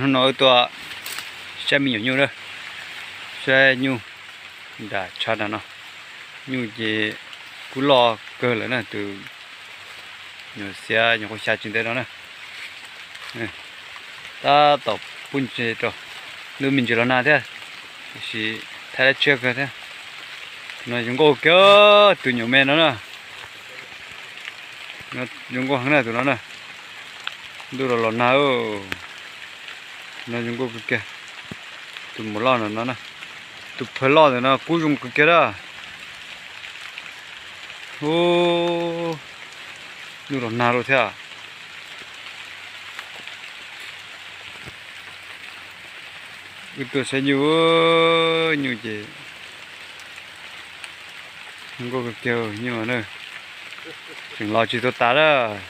No wb tuaj saib me nyuam nyuj na, saib nyuj nram tshav nram no. Nyuj ces kuj loj kawg lawm na, tus nyuam xiav nyuam qhuav xya tsis ntev no na. Tab tom pub ntses rau, lub me ntsis los nag thiab, tiam sis thaij dab tshiab kawg thiab. No zoo nkauj kiag tus nyuam me no na. Zoo nkauj heev na tus no na. Ntuj los los nag, no zoo nkauj kawg kiag. Tus muam loj no no, tus phawj loj ntawm no kub zoo kawg kiag na. Ub, ntuj los nag lawm thiab. Wb tuaj saib nyuj, nyuj ces zoo nkauj kawg kiag nyuj na. Tseem los tsis tau tas lawm,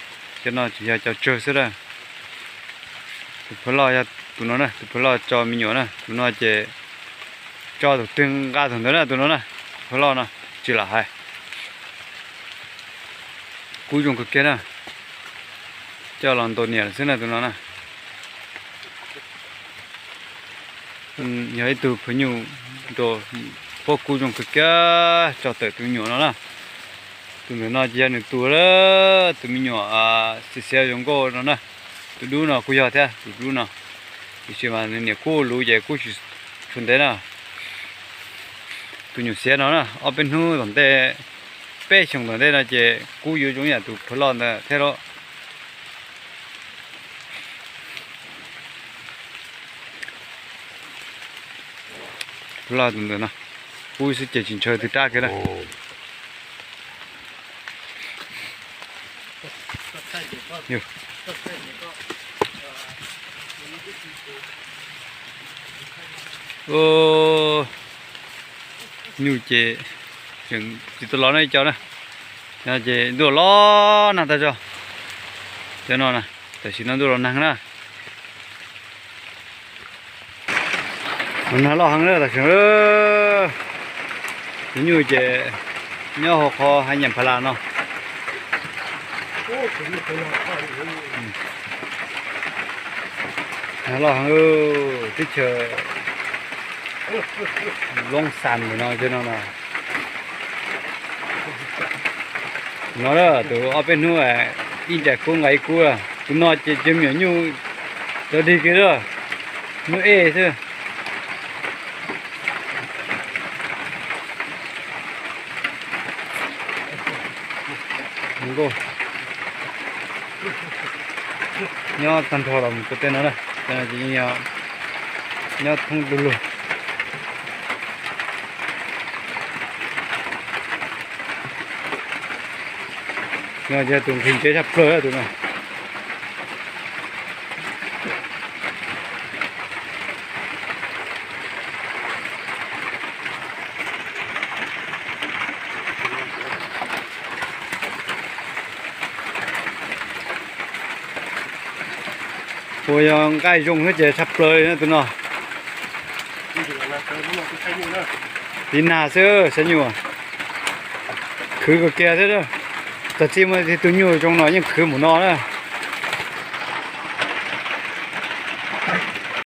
cov no tseem yog cov tsawg xwb na. Tus phawj loj yog tus no na, tus phawj loj tso me nyuam na, tus no ces tso thaum twg nqa thaum ntawd na, tus no na, tus phawj loj no, tsis lam hais. Kub zoo kawg kiag na, coj los ntaus niam xwb na tus no na. Yog ib tug phawj nyuj nrau pob kub zoo kawg kiag tso tawm tus me nyuam no na. Tus ntawm no ces yog nws tus, tus me nyuam xiav xiav zoo nkauj no na. Tus dub no kuj yog thiab tus dub no, tiam sis mas nws niam kub luv ces kub tsis tshua ntev na. Tus nyuam xiav no na ob peb hnub tom ntej, peb xyoos tom ntej no ces kub yuav zoo yam tus phawj loj ntawd thiab lauj. Phawj loj tus ntawm no, kub xwb ces tsis ntshaw twg rab kiag na. Nyuj ces tseem tsis tau los na ib co na. Ces ntuj los nag tag zog. Cov no na, tam sim no ntuj los nag na. Los nag loj heev na tam sim. Tus nyuj ces nyob hauv qhov hav nyam pha las no. Nag loj heev, teb chaws Loob Xas ntawm no cov no na. No tus ob peb hnub ib nrais kub nqa ib kub, tus no ces cov me nyuam nyuj cov dig kiag lawm, nyuj ej xwb. Nkauj nyob tag nrho los mus rau tej no na, nyob thoob lug lug. No yog tus nqhis ntses tshaj plaws tus no. Puas yog nqaij zoo xwb ces tshaj plaws li na tus no. Tiv nag xwb saib nyuj, khwv kawg kiag thiab. Txog txij muaj tus nyuj zoo no yeej khwv mus no na.